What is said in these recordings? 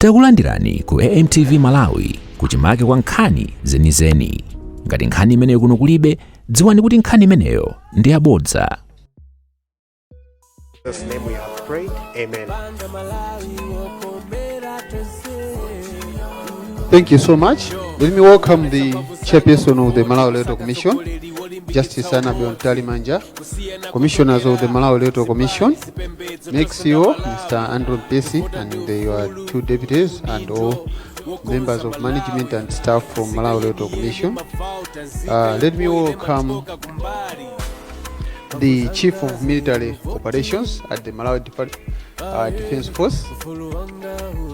Takulandirani ku AMTV Malawi, kuchimake kwa nkhani zenizeni. Ngati nkhani imeneyo kuno kulibe, dziwani kuti nkhani imeneyo ndi yabodza. Jesus' name we have prayed. Amen. Thank you so much. Let me welcome the chairperson of the Malawi Electoral Commission, Justice Annabel Mtalimanja, commissioners of the Malawi Electoral Commission, MEC CEO, Mr. Andrew Mpesi, and your two deputies, and all members of management and staff from Malawi Electoral Commission. Let me welcome the Chief of Military Operations at the Malawi Defense Force,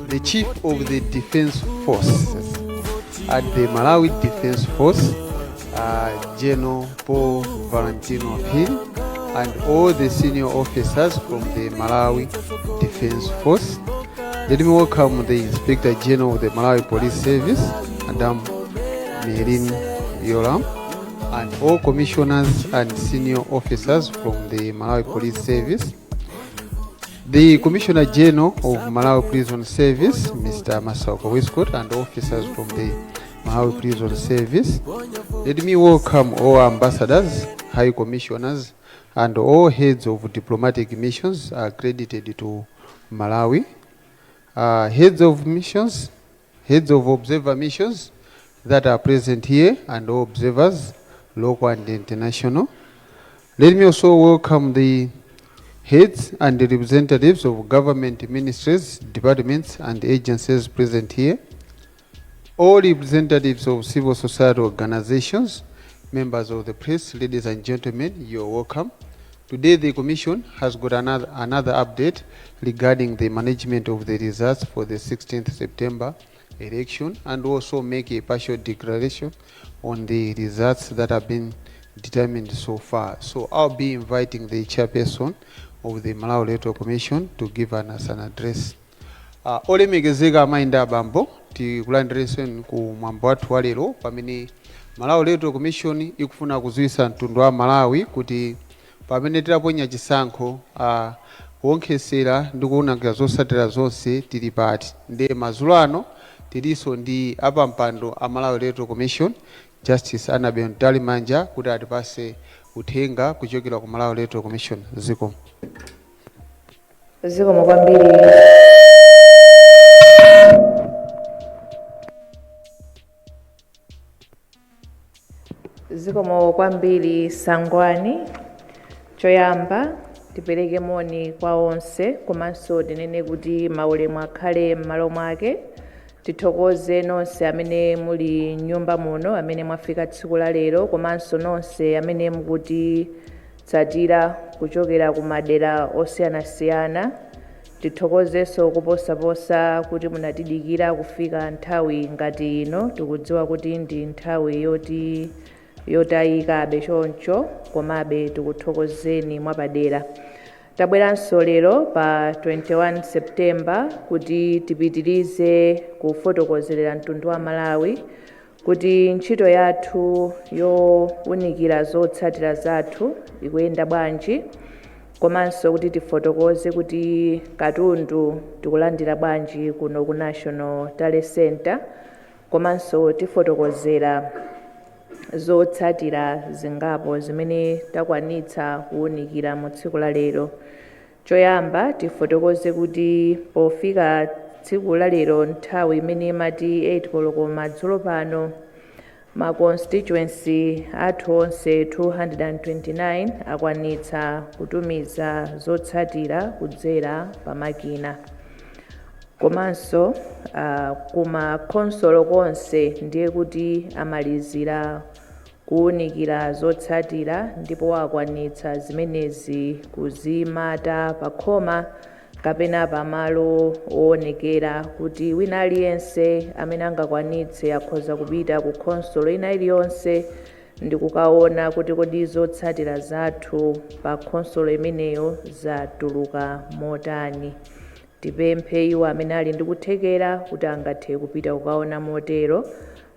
the Chief of the Defense Force at the Malawi Defense Force, General Paul Valentino Hill, and all the senior officers from the Malawi Defense Force. Let me welcome the Inspector General of the Malawi Police Service, Madam Merlyne Yolamu, and all commissioners and senior officers from the Malawi Police Service. The Commissioner General of Malawi Prison Service, Mr. Masauko Westcott, and officers from the Malawi Prison Service. Let me welcome all ambassadors, high commissioners, and all heads of diplomatic missions accredited to Malawi. Heads of missions, heads of observer missions that are present here, and all observers, local and international. Let me also welcome the heads and the representatives of government ministries, departments, and agencies present here. All representatives of civil society organizations, members of the press, ladies and gentlemen, you're welcome. Today, the Commission has got another update regarding the management of the results for the 16th September election, and also make a partial declaration on the results that have been determined so far. So I'll be inviting the chairperson of the Malawi Electoral Commission to give us an address. Olemekezeka amayi ndi abambo, tikulandirenso ku mwambo wathu wa lero pamene Malawi Electoral Commission ikufuna kudziwitsa mtundu wa Malawi kuti pamene titaponya chisankho, kuonkhesera ndi kuwunikira zotsatira zonse tili pati. Ndiye madzulo ano tilinso ndi apampando a Malawi Electoral Commission, Justice Annabel Mtalimanja, kuti atipase uthenga kuchokera ku Malawi Electoral Commission. Zikomo. Zikomo kwambiri. Zikomo kwambiri, Sangwani. Choyamba tipereke moni kwa onse, komanso tinene kuti maulemu akhale m'malo mwake. Tithokoze nonse amene muli m'nyumba muno, amene mwafika tsiku la lero, komanso nonse amene mukutitsatira kuchokera ku madera osiyanasiyana. Tithokozenso kuposaposa kuti munatidikira kufika nthawi ngati ino. Tikudziwa kuti ndi nthawi yoti yotayikabe choncho, komabe tikuthokozeni mwapadera. Tabweranso lero pa 21 September kuti tipitirize kufotokozerera mtundu wa Malawi kuti ntchito yathu yowunikira zotsatira zathu ikuyenda bwanji, komanso kuti tifotokoze kuti katundu tikulandira bwanji kuno ku National Tally Center, komanso tifotokozera zotsatira zingapo zimene takwanitsa kuwunikira mu tsiku la lero. Choyamba tifotokoze kuti pofika tsiku la lero, nthawi imene imati 8 koloko madzulo pano, ma constituency athu onse 229 akwanitsa kutumiza zotsatira kudzera pa makina, komanso kuma khonsolo konse ndiye kuti amalizira kuwunikira zotsatira ndipo akwanitsa zimenezi kuzimata pa khoma kapena pamalo owonekera, kuti wina aliyense amene angakwanitse akhoza kupita ku khonsolo ina iliyonse ndi kukaona kuti kodi zotsatira zathu pa khonsolo imeneyo zatuluka motani. Tipemphe iwo amene ali ndi kuthekera kuti angathe kupita kukaona motero,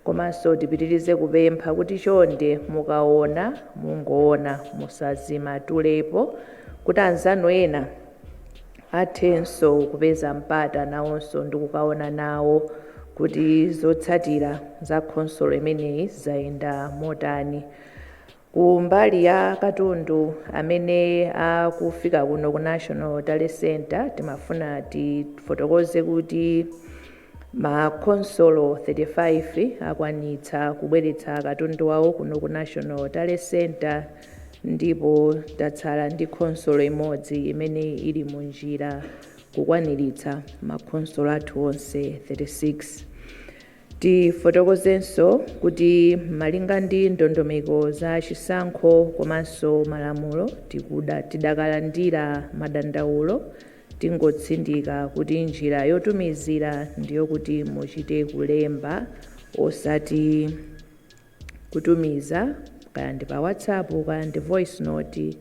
komanso tipitirize kupempha kuti chonde mukaona mungoona, musazimatulepo, kuti anzanu ena Athenso kupeza mpata nawonso ndi kukaona nawo kuti zotsatira za khonsolo imeneyi zayenda motani. Ku mbali ya katundu amene akufika kuno ku National Tally Center, timafuna tifotokoze kuti makhonsolo 35 akwanitsa kubweretsa katundu wawo kuno ku National Tally Center, ndipo tatsala ndi khonsolo imodzi imene ili munjira kukwaniritsa makhonsolo athu onse 36. Tifotokozenso kuti malinga ndi ndondomeko za chisankho komanso malamulo, tidakalandira madandaulo. Tingotsindika kuti njira yotumizira ndiyo kuti muchite kulemba, osati kutumiza kaya ndi pa WhatsApp, kaya ndi voice note,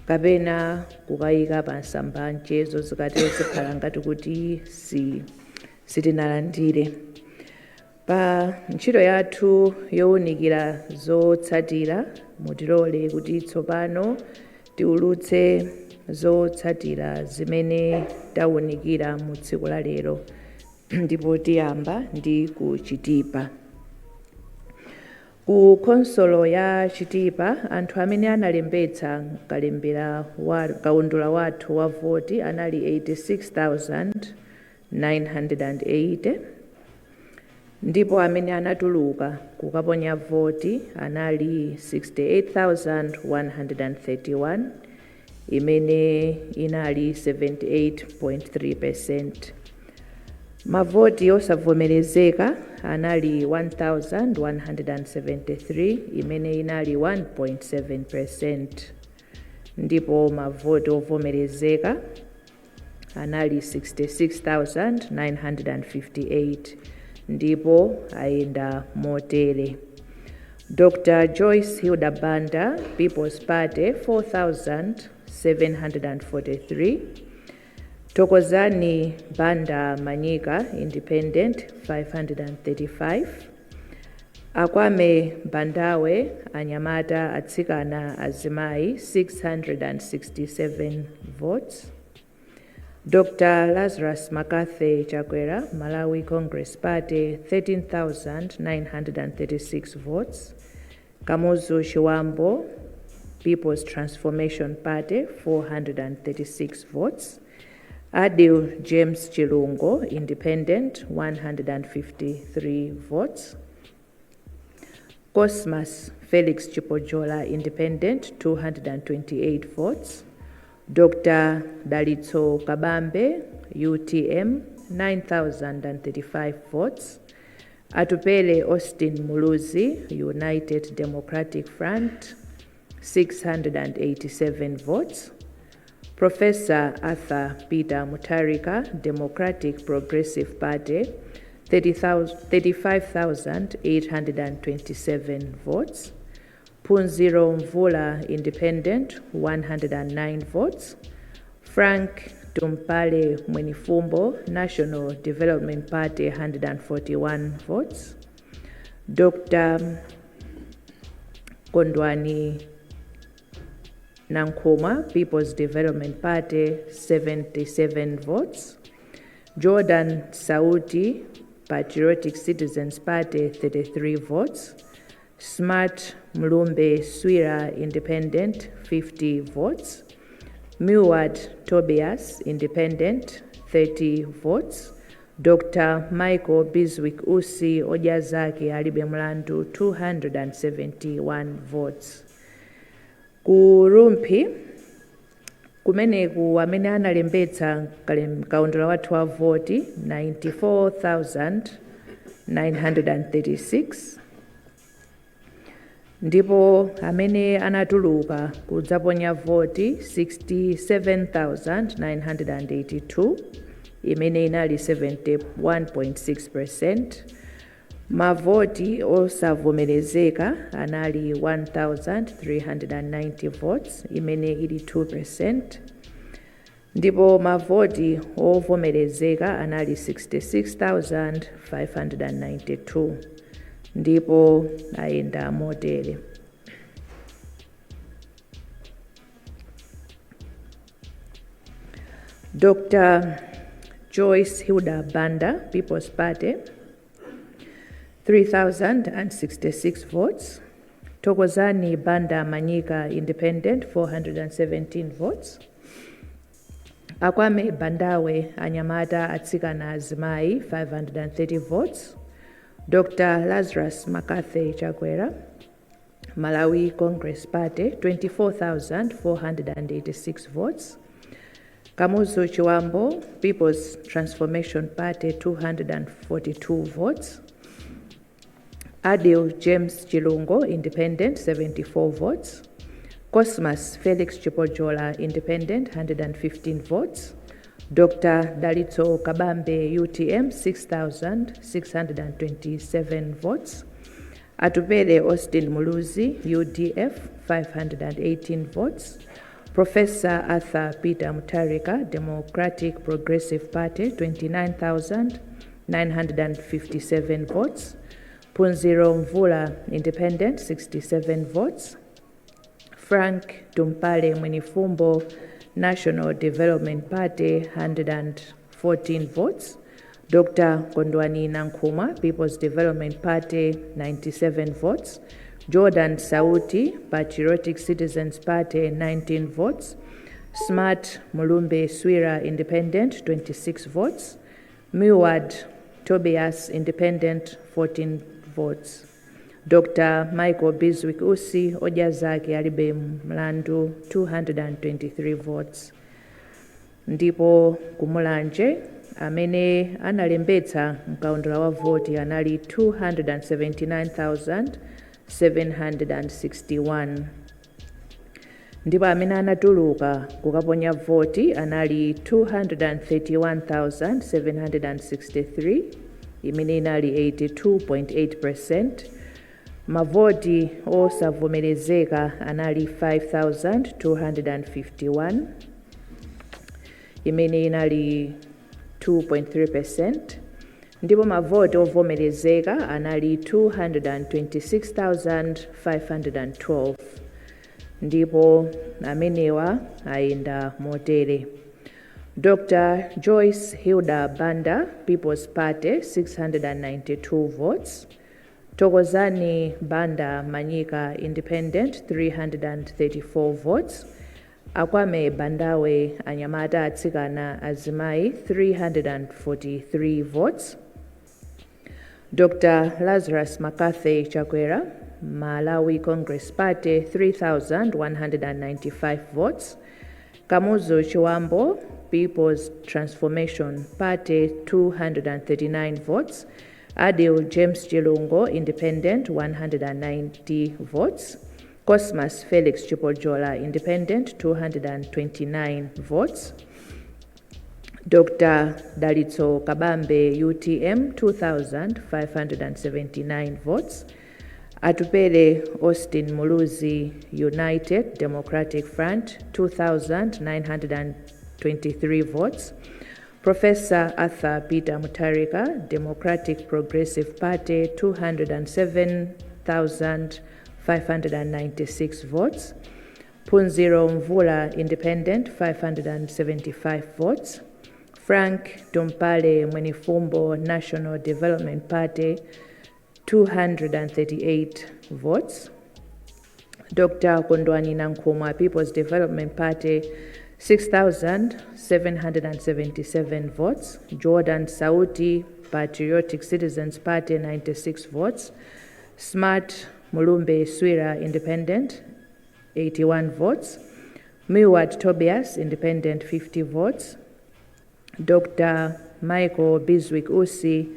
kapena kukayika pa nsamba mchezo. Zikatero zikhala ngati kuti sitinalandire. Pa ntchito yathu yowunikira zotsatira, mutilole kuti tsopano tiulutse zotsatira zimene tawunikira mu tsiku la lero, ndipo tiyamba ndi ku Chitipa. Ku khonsolo ya Chitipa, anthu amene analembetsa kalembera wa kaundula wathu wa voti anali 86,980, ndipo amene anatuluka kukaponya voti anali 68,131, imene inali 78.3%. Mavoti osavomerezeka anali 1173, imene inali 1.7%, ndipo mavoti ovomerezeka anali 66,958, ndipo ayenda motere: Dr Joyce Hilda Banda, People's Party, 4743; Thokozani Banda Manyika, Independent, 535; Akwame Bandawe, anyamata, atsikana, azimayi, 667 votes; Dr Lazarus McCarthy Chakwera, Malawi Congress Party, 13,936 votes; Kamuzu Chiwambo, People's Transformation Party, 436 votes; Adil James Chilungo, Independent, 153 votes; Cosmas Felix Chipojola, Independent, 228 votes; Dr Dalitso Kabambe, UTM, 9035 votes; Atupele Austin Muluzi, United Democratic Front, 687 votes; Professor Arthur Peter Mutharika, Democratic Progressive Party, 35,827 votes; Phunziro Mvula, Independent, 109 votes; Frank Tumpale Mwenifumbo, National Development Party, 141 votes; Dr Kondwani Nankhumwa, People's Development Party, 77 votes; Jordan Sauti, Patriotic Citizens Party, 33 votes; Smart Mlumbe Swira, Independent, 50 votes; Milward Tobias, Independent, 30 votes; Dr Michael Bizwick Usi, Odya Zake Alibe Mlandu, 271 votes. Ku Rumphi kumeneku, amene analembetsa kaundula wathu wa voti 94,936, ndipo amene anatuluka kudzaponya voti 67,982, imene inali 71.6%. Mavoti osavomerezeka anali 1390 votes, imene ili 2%, ndipo mavoti ovomerezeka anali 66,592, ndipo ayenda motere: Dr. Joyce Hilda Banda, People's Party, 3,066 votes. Thokozani Banda Manyika, Independent, 417 votes. Akwame Bandawe Anyamata Atsikana Azimayi, 530 votes. Dr. Lazarus McCarthy Chakwera, Malawi Congress Party, 24,486 votes. Kamuzu Chibambo, People's Transformation Party, 242 votes. Adil James Chilungo, Independent, 74 votes. Cosmas Felix Chipojola, Independent, 115 votes. Dr. Dalitso Kabambe, UTM, 6,627 votes. Atupele Austin Muluzi, UDF, 518 votes. Professor Arthur Peter Mutharika, Democratic Progressive Party, 29,957 votes. Phunziro Mvula, Independent, 67 votes. Frank Tumpale Mwenifumbo, National Development Party, 114 votes. Dr. Kondwani Nankhumwa, People's Development Party, 97 votes. Jordan Sauti, Patriotic Citizens Party, 19 votes. Smart Mulumbe Swira, Independent, 26 votes. Milward Tobias, Independent, 14 votes. Dr. Michael Bizwick Usi, Odya Zake Alibe Mlandu, 223 votes. Ndipo kumulanje amene analembetsa mkaundula wa voti anali 279,761, ndipo amene anatuluka kukaponya voti anali 231,763, imene inali 82.8. Mavoti osavomerezeka anali 5251, imene inali 2.3, ndipo mavoti ovomerezeka anali 226,512. Ndipo amenewa ayenda motere: Dr. Joyce Hilda Banda, People's Party, 692 votes. Thokozani Banda Manyika, Independent, 334 votes. Akwame Bandawe Anyamata Atsikana Azimayi, 343 votes. Dr. Lazarus McCarthy Chakwera, Malawi Congress Party, 3,195 votes. Kamuzu Chibambo, People's Transformation Party, 239 votes. Adil James Chilungo, Independent, 190 votes. Cosmas Felix Chipojola, Independent, 229 votes. Dr. Dalitso Kabambe, UTM, 2,579 votes. Atupele Austin Muluzi, United Democratic Front, 2,923 votes. Professor Arthur Peter Mutharika, Democratic Progressive Party, 207,596 votes. Phunziro Mvula, Independent, 575 votes. Frank Tumpale Mwenifumbo, National Development Party, 238 votes. Dr. Kondwani Nankhumwa, People's Development Party, 6,777 votes. Jordan Sauti, Patriotic Citizens Party, 96 votes. Smart Mulumbe Swira, Independent, 81 votes. Milward Tobias, Independent, 50 votes. Dr. Michael Bizwick Usi,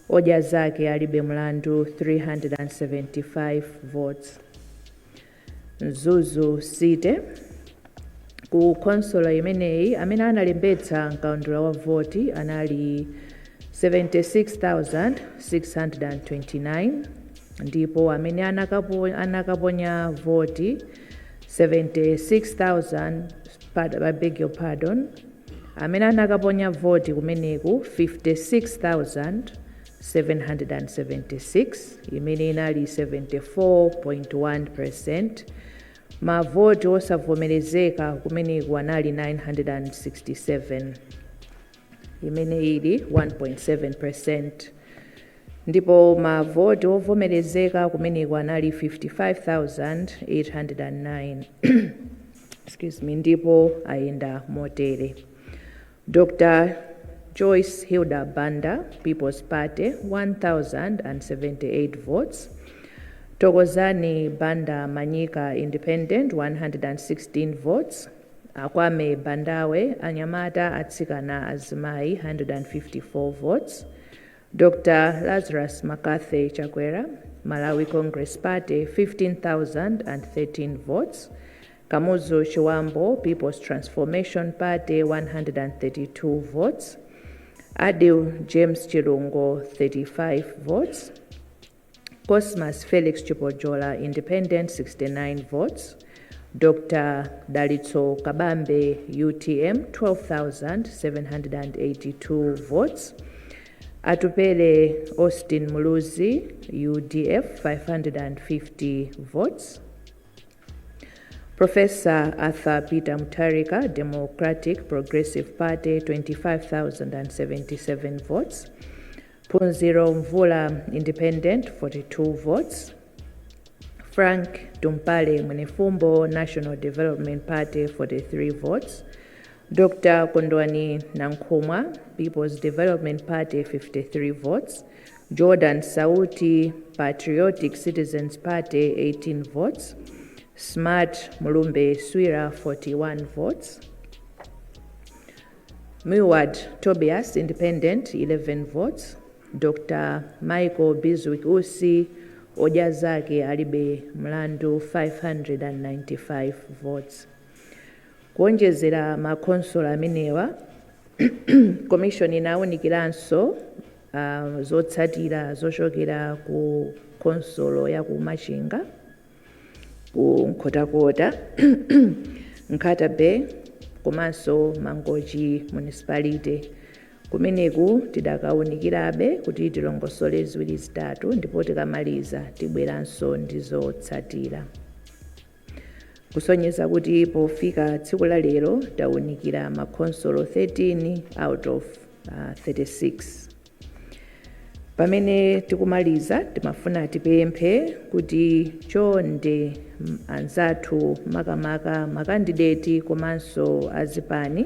Odya Zake Alibe Mlandu, 375 votes. Mzuzu City, ku khonsolo imeneyi amene analembetsa mkaundula wa voti anali 76,629, ndipo amene anakaponya voti 76,000, I beg your pardon, amene anakaponya voti kumeneku 56,776, imene inali 74.1. Mavoti osavomerezeka kumeneku anali 967, imene ili 1.7%, ndipo mavoti ovomerezeka kumeneku anali 55,809, excuse me, ndipo ayenda motere: Dr Joyce Hilda Banda, People's Party, 1078 votes; Thokozani Banda Manyika, Independent, 116 votes; Akwame Bandawe, anyamata, atsikana, azimayi, 154 votes; Dr Lazarus McCarthy Chakwera, Malawi Congress Party, 15,013 votes; Kamuzu Chiwambo, People's Transformation Party, 132 votes; Adil James Chilungo, 35 votes; Cosmas Felix Chipojola, Independent, 69 votes; Dr Dalitso Kabambe, UTM, 12,782 votes; Atupele Austin Muluzi, UDF, 550 votes; Professor Arthur Peter Mutharika, Democratic Progressive Party, 25,077 votes; Phunziro Mvula, Independent, 42 votes; Frank Tumpale Mwenefumbo, National Development Party, 43 votes; Dr Kondwani Nankhumwa, People's Development Party, 53 votes; Jordan Sauti, Patriotic Citizens Party, 18 votes; Smart Mulumbe Swira, 41 votes; Milward Tobias, Independent, 11 votes; Dr Michael Bizwick Usi, Odya Zake Alibe Mlandu, 595 votes. Kuonjezera makhonsolo amenewa, commission inawunikiranso zotsatira zochokera ku khonsolo ya ku Machinga, ku Nkhotakota, Nkhata Bay komanso Mangochi Municipality. Kumeneku tidakawunikirabe kuti tilongosole ziwiri zitatu, ndipo tikamaliza tibweranso ndi zotsatira, kusonyeza kuti pofika tsiku la lero tawunikira makhonsolo 13 out of 36. Pamene tikumaliza, timafuna tipemphe kuti chonde, anzathu, makamaka makandideti komanso azipani,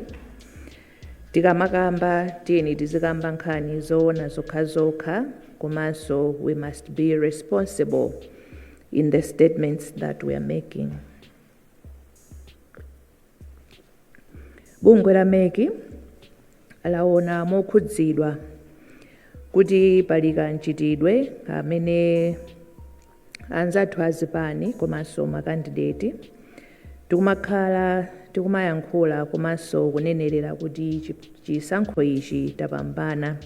tikamakamba tiyeni tizikamba nkhani zoona zokhazokha, komanso we must be responsible in the statements that we are making. Bungwe la MEC laona mokhudzidwa kuti pali kamchitidwe amene anzathu azipani komanso makandideti tikumakhala tikumayankhula komanso kunenerera kuti chisankho ichi tapambana.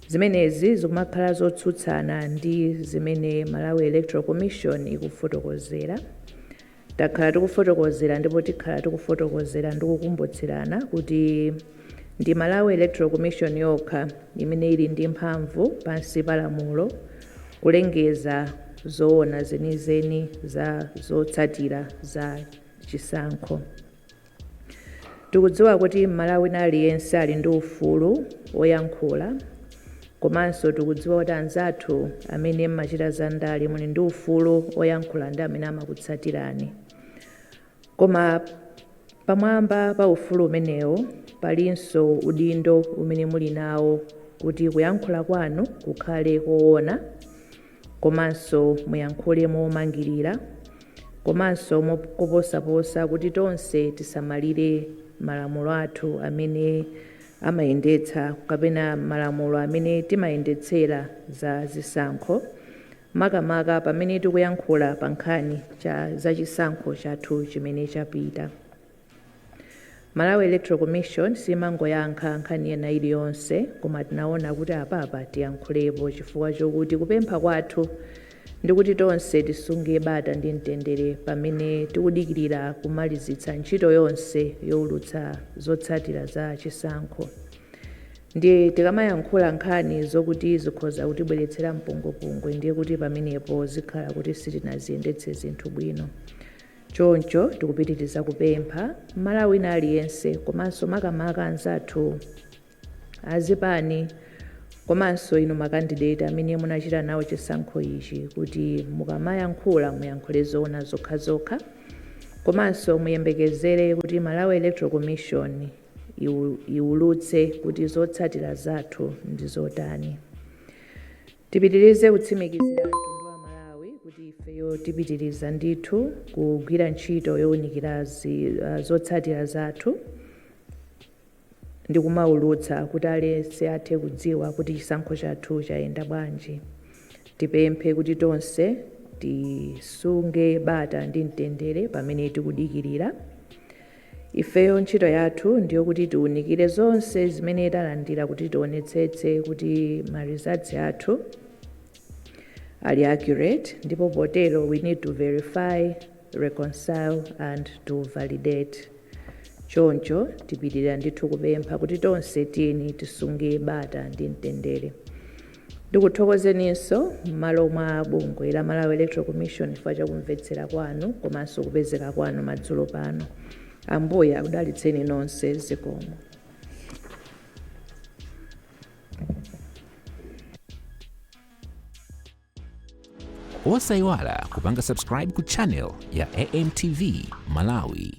Zimenezi zikumakhala zotsutsana ndi zimene Malawi Electoral Commission ikufotokozera. Takhala tikufotokozera ndipo tikhala tikufotokozera ndi kukumbutsirana kuti ndi Malawi Electoral Commission yokha imene ili ndi mphamvu pansi pa lamulo kulengeza zoona zenizeni za zotsatira za chisankho. Tikudziwa kuti Mmalawi aliyense ali ndi ufulu woyankhula, komanso tikudziwa kuti anzathu amene mmachita za ndale muli ndi ufulu oyankhula ndi amene amakutsatirani, koma pamwamba pa ufulu umenewo palinso udindo umene muli nawo kuti kuyankhula kwanu kukhale koona, komanso muyankhule momangirira, komanso koposaposa kuti tonse tisamalire malamulo athu amene amayendetsa kapena malamulo amene timayendetsera za zisankho, makamaka pamene tikuyankhula pa nkhani za chisankho chathu chimene chapita. Malawi Electoral Commission simangoyankha nkhani ina iliyonse, koma tinaona kuti apapa tiyankhulepo chifukwa chokuti kupempha kwathu ndikuti tonse tisunge bata ndi mtendere pamene tikudikirira kumalizitsa ntchito yonse yowulutsa zotsatira za chisankho. Ndiye tikamayankhula nkhani zokuti zikhoza kutibweretsera mpungwepungwe, ndiye kuti pamenepo zikhala kuti sitinaziyendetse zinthu bwino. Choncho tikupitiriza kupempha Mmalawi wina aliyense komanso makamaka anzathu azipani komanso inu makandidate amene munachita nawo chisankho ichi kuti mukamayankhula muyankhule zoona zokhazokha, komanso muyembekezere kuti Malawi Electoral Commission iwulutse kuti zotsatira zathu ndi zotani. Tipitirize kutsimikizira mtundu wa Malawi kuti ifeyo tipitiriza ndithu kugwira ntchito yowunikira zotsatira zathu ndi kumaulutsa kuti aliyense athe kudziwa kuti chisankho chathu chayenda bwanji. Tipemphe kuti tonse tisunge bata ndi mtendere pamene tikudikirira. Ifeyo ntchito yathu ndiyo kuti tiwunikire zonse zimene talandira kuti tionetsetse kuti ma results athu ali accurate, ndipo potero we need to verify, reconcile and to validate. Choncho tipitirira ndithu kupempha kuti tonse tiyeni tisunge bata ndi mtendere. Ndikuthokozeninso m'malo mwa bungwe la Malawi Electoral Commission chifukwa chakumvetsera kwanu komanso kupezeka kwanu madzulo pano. Ambuye akudalitseni nonse. Zikomo. Osayiwala kupanga subscribe ku channel ya AMTV Malawi.